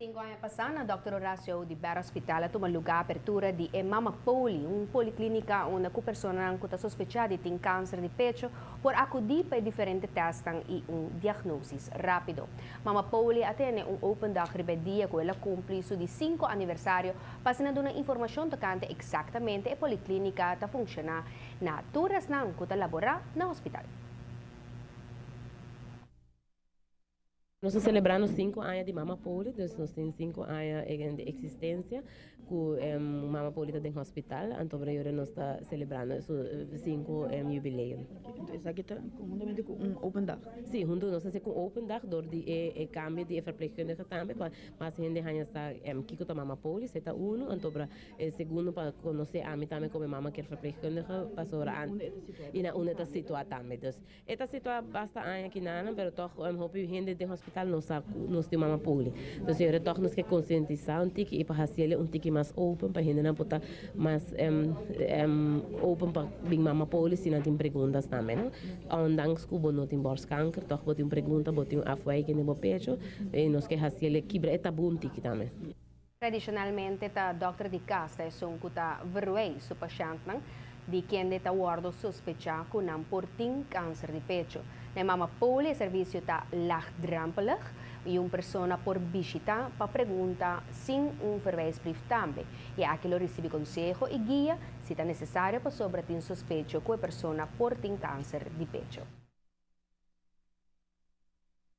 5 aña pasa, na Dr. Horacio Oduber Hospital a tuma luga apertura di e Mama Poli, un policlinica unda cu personanan cu ta sospecha di tin cancer di pecho por acudi pa diferente test y un diagnosis rapido. Mama Poli a tene un open dag riba dia cu el a cumpli su di 5 aniversario, pa duna informacion tocante exactamente e policlinica ta funciona na tur esnan cu ta labora na hospital. Nos ta celebrando 5 aña di Mama Poli, dus nos tin 5 aña di existencia cu Mama Poli ta den hospital, anto nos ta celebrando su 5 jubileum. Anto, esaki ta conhuntamente cu un open dag? Si, hunto nos ta cu open dag door di e cambio di verpleegkundige tambe, pa mas hende haña sa kico ta Mama Poli, esey ta uno, anto e segundo pa conoce ami tambe como mama care verpleegkundige, pasobra y na unda ta situa tambe. Dus e ta situa basta aña aki nan, pero toch hopi hende den hospital no sa nos tin Mama Poli. Dus awor toch nos ke concientisa un tiki y pa haci un tiki mas open pa hende nan por ta mas open pa bin Mama Poli si nan tin pregunta tambe, no? Ondanks cu bo no tin borstkanker, toch bo tin pregunta, bo tin afwijking den bo pecho, y nos ke haci kibra e taboe un tiki tambe. Tradicionalmente ta dokter di cas ta esun cu ta verwijs su pashentnan di kende ta wordo sospecha cu nan por tin cancer di pecho. Na Mama Poli e servicio ta laagdrempelig y un persona por bishita pa pregunta sin un verwijsbrief tambe. Y aki lo ricibi conseho y guia si ta necesario pasobra tin sospecho cu e persona por tin cancer di pecho.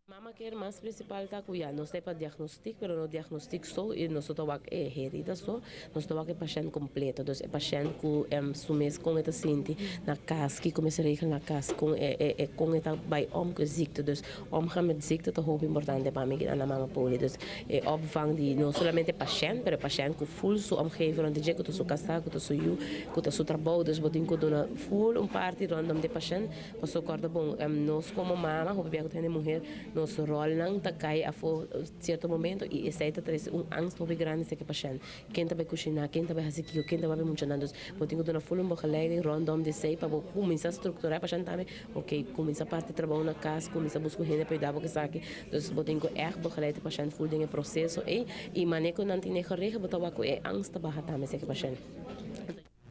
Mama Care mas principal ta cu ya nos ta pa diagnostic, pero no diagnostic so y nos ta wak e herida so, nos ta wak e pashent completo. Dus e pashent cu su mes con e ta sinti na cas, kico mester regel na cas, con e con e ta bay om cu ziekte. Dus omgaan met ziekte ta hopi importante pa mi na Mama Poli. Dus e opvang di no solamente pashent, pero pashent cu full su omgeving rond dje, cu ta su casa, cu ta su yiu, cu ta su trabou. Dus bo tin cu duna full un parti rondom di pashent. Paso corda bon, nos como mama, hopi bia cu ta muher, nos rolnan ta cay afo cierto momento y esey ta trece un angst hopi grandi serca pashent. Ken ta bay cushina, ken ta bay haci kico, ken ta bay mucha nan. Dus bo tin cu duna full un begeleiding rondom di esey pa bo cuminsa structura pashent tambe. Ok, cuminsa parti trabou na cas, cuminsa busca hende pa yuda bo cu esaki. Dus bo tin cu echt begeleid pashent full den e proceso ey y manera cu nan tin geregeld, bo ta wak cu e angst ta baha tambe serca pashent.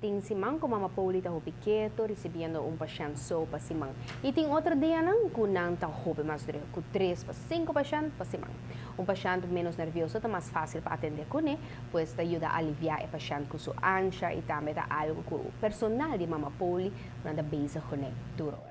Tin siman cu Mama Poli ta hopi keto, recibiendo un pashent so pa siman. Y tin otro dianan cu nan ta hopi mas druk, cu 3 pa 5 pashent pa siman. Un pashent menos nervioso ta mas facil pa atende cune, pues ta yuda alivia e pashent cu su ansha y tambe ta algo cu personal di Mama Poli nan ta bezig cune duro.